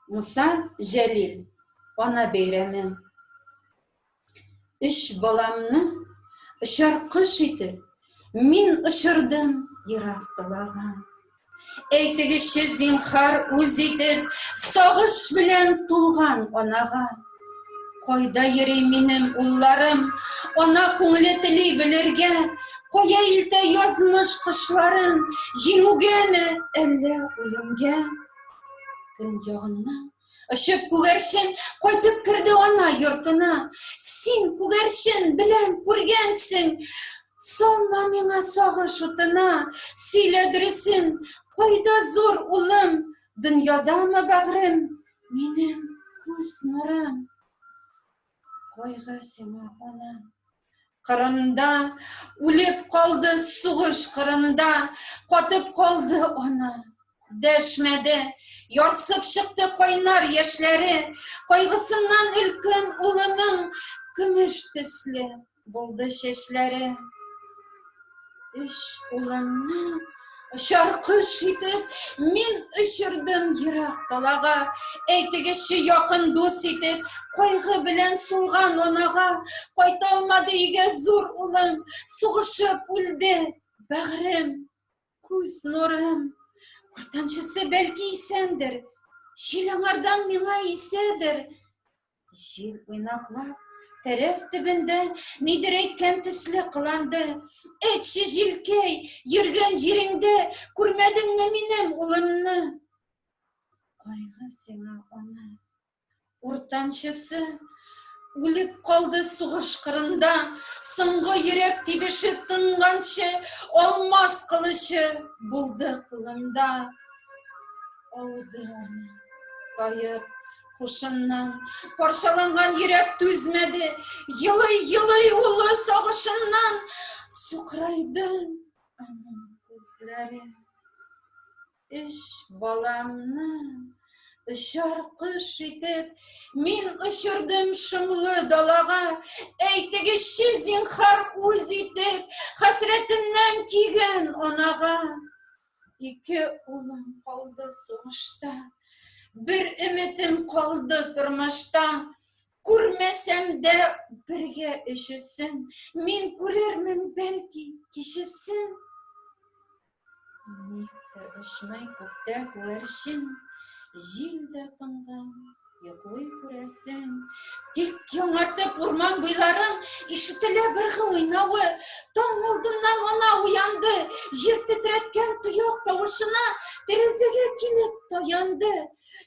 Муса Җәлил, Ана бәйрәме. Өч баламны очар кош итеп, мин очырдым ерак далага. Әйтегезче, зинхар, үз итеп, сагыш белән тулган анага. Кайда йөри минем улларым, ана күңеле тели белергә, кая илтә язмыш кошларын, җиңүгәме, әллә үлемгә? Көн ягыннан очып күгәрчен кайтып керде ана йортына. Син, күгәрчен, беләм, күргәнсең. Салма миңа сагыш утына, сөйлә дөресен, кайда зур улым, дөньядамы бәгърем, минем күз нурым. Кайгы сиңа, ана. Кырында үлеп калды сугыш кырында, катып калды ана. Дәшмәде, ярсып чыкты кайнар яшьләре, кайгысыннан өлкән улының көмеш төсле булды чәчләре. Өч улымны очар кош итеп, мин очырдым ерак далага. Әйтегезче, якын дус итеп, кайгы белән сулган анага. Кайта алмады өйгә зур улым, сугышып үлде, бәгърем, күз нурым. Уртанчысы бәлки исәндер, җил аңардан миңа исәдер. Җил уйнаклап, тәрәз төбендә нидер әйткән төсле кыланды. Әйтче, җилкәй, йөргән җиреңдә күрмәдеңме минем улымны? Кайгы сиңа, ана. Уртанчысы үлеп калды сугыш кырында, соңгы йөрәк тибеше тынганчы, алмас кылычы булды кулында. Ауды аны, таеп, хушыннан, парчаланган йөрәк түзмәде, елый-елый улы сагышыннан сукырайды аның күзләре. Өч баламны очар кош итеп, мин очырдым шомлы далага. Әйтегезче, зинхар, үз итеп, хәсрәтеннән кигән анага. Ике улым калды сугышта, бер өметем калды тормышта. Күрмәсәм дә бергә өчесен, мин күрермен бәлки кичесен. Никтер очмай күктә күгәрчен, җил дә тынган, йоклый күрәсең. Тик яңартып урман буйларын ишетелә быргы уйнавы. Таң алдыннан ана уянды, җир тетрәткән тояк тавышына тәрәзәгә килеп таянды.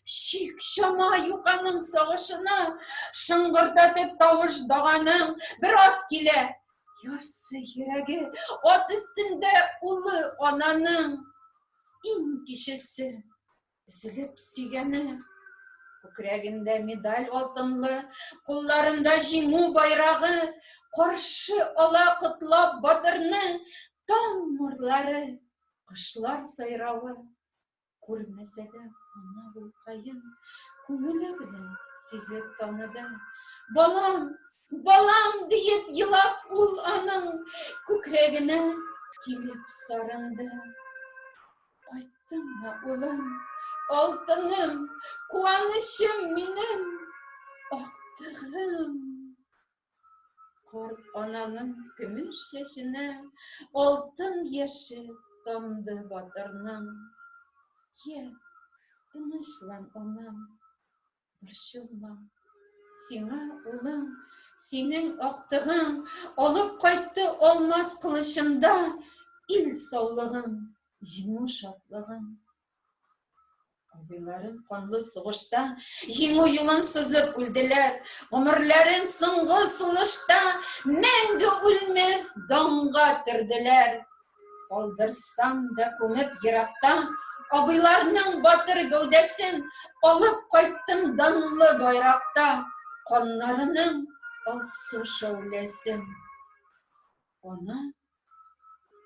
Чик чама юк аның сагышына, шыңгырдатып тавыш даганың бер ат килә. Ярсы йөрәге ат өстендә улы ананың иң кечесе. Өзелеп сөйгәне. Күкрәгендә медаль алтынлы, кулларында җиңү байрагы, каршы ала котлап батырны таң нурлары, кошлар сайравы. Күрмәсә дә ана булкаен, күңеле белән сизеп таныды. Балам, балам диеп елап ул аның күкрәгенә килеп сарынды. Кайттыңмы, улым, алтыным, куанычым минем, актыгым. Карт ананың көмеш чәченә алтын яше тамды батырның. Йә, тынычлан, анам, Борчылма. Сиңа, улым, синең актыгың алып кайтты алмас кылычында ил саулыгын, җиңү шатлыгын. Абыйларым канлы сугышта җиңү юлын сызып үлделәр. Гомерләрен соңгы сулышта мәңге үлмәс данга төрделәр. Калдырсам да күмеп еракта, абыйларның батыр гәүдәсен алып кайттым данлы байракта, каннарының алсу шәүләсен. Ана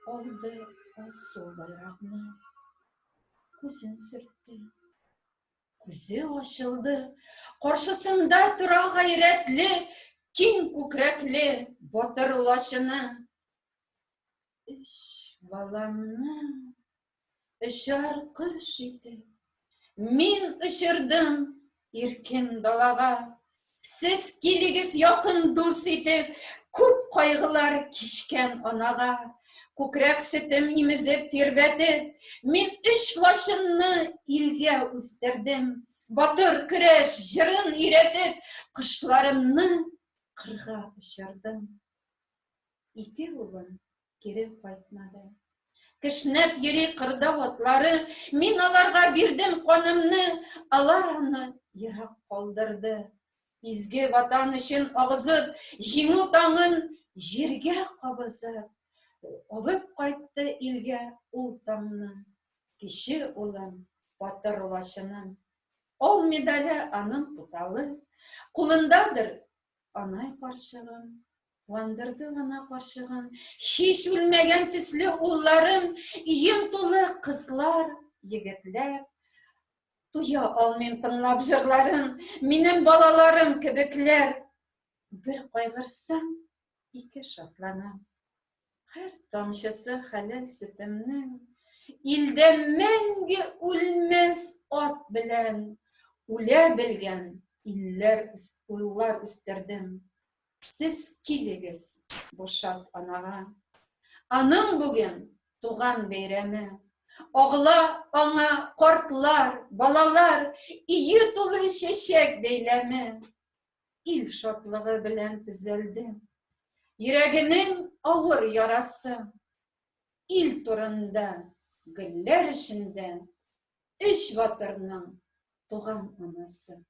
алды алсу байракны, күзен сөртте. Күзе ачылды. Каршысында тора гайрәтле, киң күкрәкле батыр лачыны. Өч баламны очар кош итеп, мин очырдым. иркен далага. Сез килегез якын дус итеп, күп кайгылар кичкән анага. Күкрәк сөтем имезеп тирбәтеп, мин өч лачынны илгә үстердем. Батыр көрәш җырын өйрәтеп, кошларымны кырга очырдым. Ике улым кире кайтмады. Кешнәп йөри кырда атлары, мин аларга бирдем канымны, алар аны ерак калдырды. Изге ватан өчен агызып, җиңү таңын җиргә кабызып, алып кайтты илгә ул таңны. Кече улым, батыр лачыным. Ал медале аның путалы, кулындадыр анай карчыгым. Куандырды ана карчыгын, һич үлмәгән төсле улларым, өем тулы кызлар, егетләр. Туя алмыйм тыңлап җырларын, минем балаларым кебекләр. Бер кайгырсам, ике шатланам. Һәр тамчысы хәләл сөтемнең илдә мәңге үлмәс ат белән үлә белгән илләр, уллар үстердем. Сез килегез бу шат анага. Аның бүген туган бәйрәме. Агыла аңа картлар, балалар, өе тулы чәчәк бәйләме. Ил шатлыгы белән төзәлде. Йөрәгенең авыр ярасы. Ил турында гөлләр эчендә өч батырның туган анасы.